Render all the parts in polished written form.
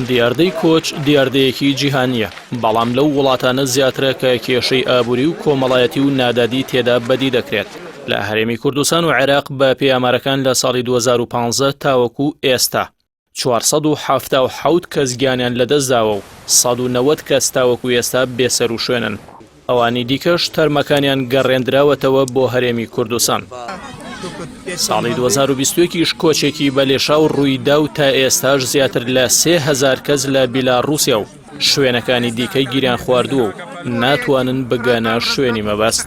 دیاردەی کۆچ دیاردەیەکی جیهانییە، بەڵام لەو وڵاتانە زیاترە کە کێشەی ئابووری و کۆمەڵایەتی و نادادی تێدا بەدی دەکرێت. لە هەرێمی کوردستان و عێراق بە پێی ئامارەکان لە ساڵی 2015 تاوەکو ئێستا 477 کەس گیانیان لەدەستداوە و 190 کەس تاوەکو ئێستا بێسەروشوێنن. ئەوانی دیکەش تەرمەکانیان گەڕێندراوەتەوە بۆ هەرێمی کوردستان. ساڵی 2021 یش کۆچێکی بەلێشاو ڕوویدا و تا ئێستاش زیاتر لە 3000 کەس لە بیلاڕووسیا و شوێنەکانی دیکەی گیریان خواردووە و ناتوانن بگەنە شوێنی مەبەست.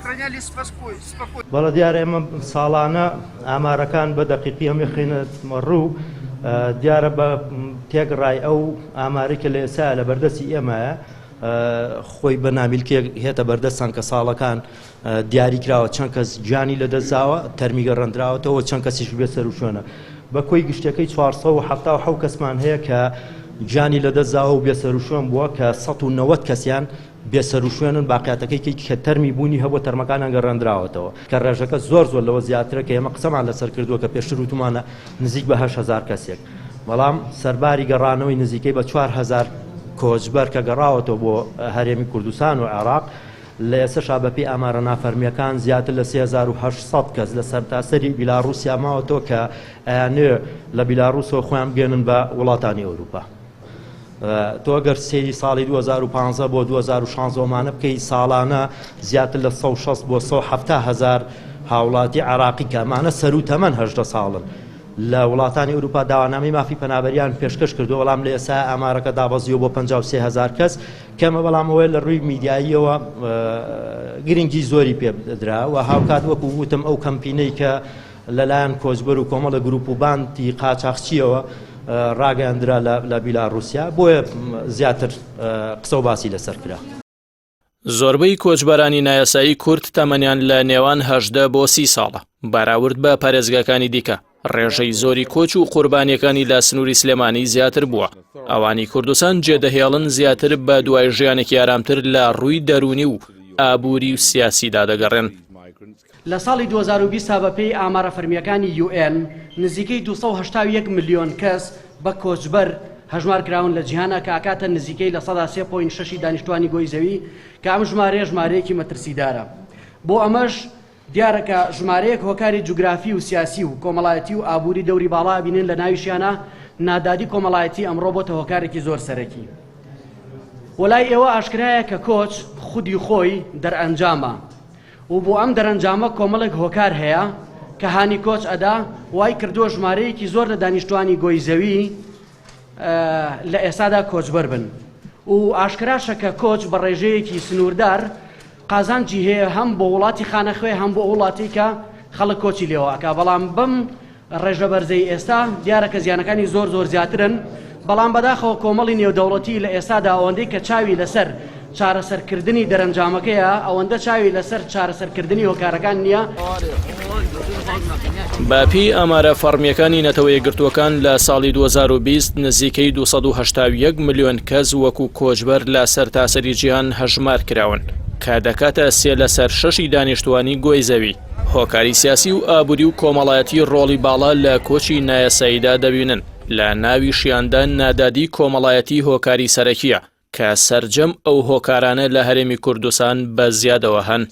بەڵێ دیارە ئێمە ساڵانە ئامارەکان بە دەقیقی هەمووی خەینە ڕوو، دیارە بە تێکڕای ئەو ئامارەی کە لە ئێستایا لە بەردەستی ئێمەیە خۆی بە نامیلکێک هێتە بەردەستان کە ساڵەکان دیاری کراوە چەند کەس گیانی لەدەستداوە تەرمی گەڕێندراوەتەوە چەند کەسیش بێ سەروشوێنە بە کۆی گشتەکەی 477 کەسمان هەیە کە گیانی لەدەستداوە و بێسەروشوێن بووە کە 190 کەسیان بێسەروشوێنن باقیاتەکەی کە تەرمی بوونی هەبووە تەرمەکانیان گەڕێندراوەتەوە کە ڕێژەکە زۆر زۆر لەوە زیاترە کە ئێمە قسەمان لەسەر کردووە کە پێشتر وتومانە نزیک بە 8000 کەسێک بەڵام سەرباری گەڕانەوەی نزیکەی بە 4000 کۆچبەر کە گەڕاوەتەوە بۆ هەرێمی کوردستان و عێراق، لە ئێستەشا بەپێی ئامارە نافەرمییەکان زیاتر لە 3800 کەس لە سەرتاسەری بیلاڕووسیا ماوەتەوە کە ئەیانەوێت لە بیلاڕووسەوە خۆیان بگەیەنن بە وڵاتانی ئەوروپا. تۆ ئەگەر سەیری ساڵی 2015 بۆ 2016 ئەمانە بکەی ساڵانە زیاتر لە 160 بۆ 170 هەزار هاوڵاتی عێراقی کە ئەمانە سەروو تەمەن 18 ساڵن لە وڵاتانی ئەوروپا داوانامەی مافی پەنابەریان پێشکەش کردووە، بەڵام لە ئێستا ئامارەکە دابەزیوە بۆ 53 هەزار کەس، کەمە بەڵام ئەوەیە لە ڕووی میدیاییەوە گرنگی زۆری پێ درا و هاوکات وەکو وتم ئەو کەمپینەی کە لەلایەن کۆچبەر و کۆمەڵە گروپ و باندی قاچاخچیەوە ڕاگەیاندرا لە بیلاڕوسیا بۆیە زیاتر قسە و باسی لەسەر کرا. زۆربەی کۆچبەرانی نایاسایی کورد تەمەنیان لە نێوان 18 بۆ سی ساڵە، بەراورد بە پارێزگاکانی دیکە، ڕێژەی زۆری کۆچ و قوربانیەکانی لە سنووری سلێمانی زیاتر بووە، ئەوانی کوردستان جێدەهێڵن زیاتر بە دوای ژیانێکی ئارامتر لە ڕووی دەروونی و ئابووری و سیاسیدا دەگەڕێن. لە ساڵی 2020 تا بەپێی ئامارە فەرمییەکانی UN نزیکەی 281 ملیۆن کەس بە کۆچبەر هەژمار کراون لە جیهانا کە ئەکاتە نزیکەی 3.6 ی دانیشتوانی گۆی زەوی کە ئەم ژمارەیە ژمارەیەکی مەترسیدارە بۆ ئەمەش دیارە کە ژمارەیەک هۆکاری جوگرافی و سیاسی و کۆمەڵایەتی و ئابووری دەوری باڵا ئەبینن لە ناویشیانا نادادی کۆمەڵایەتی ئەمڕۆ بۆتە هۆکارێکی زۆر سەرەکی وە لای ئێوە ئاشکرایە کە کۆچ خودی خۆی دەرئەنجامە و بۆ ئەم دەرەنجامە کۆمەڵێک هۆکار هەیە کە هانی کۆچ ئەدا، وای کردووە ژمارەیەکی زۆر لە دانیشتوانی گۆی زەوی لە ئێستادا کۆچبەر بن و ئاشکراشە کە کۆچ بە ڕێژەیەکی سنووردار قازانجی هەیە هەم بۆ وڵاتی خانەخوێ هەم بۆ ئەو وڵاتەی کە خەڵک کۆچی لێوە ئەکا بەڵام بەم ڕێژە بەرزەی ئێستا دیارە کە زیانەکانی زۆر زۆر زیاترن، بەڵام بەداخەوە کۆمەڵی نێودەوڵەتی لە ئێستادا ئەوەندەی کە چاوی لەسەر چارەسەرکردنی دەرەنجامەکەیە، ئەوەندە چاوی لەسەر چارەسەرکردنی هۆکارەکان نییە. بە پێی ئامارە فەڕمییەکانی نەتەوە یەکگرتووەکان لە ساڵی 2020 نزیکەی 281 ملیۆن کەس وەکو کۆچبەر لە سەرتاسەری جیهان هەژمار کراون کە دەکاتە سێ لەسەر شەشی دانیشتوانی گۆی زەوی. هۆکاری سیاسی و ئابووری و کۆمەڵایەتی ڕۆڵی باڵا لە کۆچی نایاساییدا دەبینن، لە ناویشیاندا نادادی کۆمەڵایەتی هۆکاری سەرەکییە، کە سەرجەم ئەو هۆکارانە لە هەرێمی کوردستان بە زیادەوە هەن.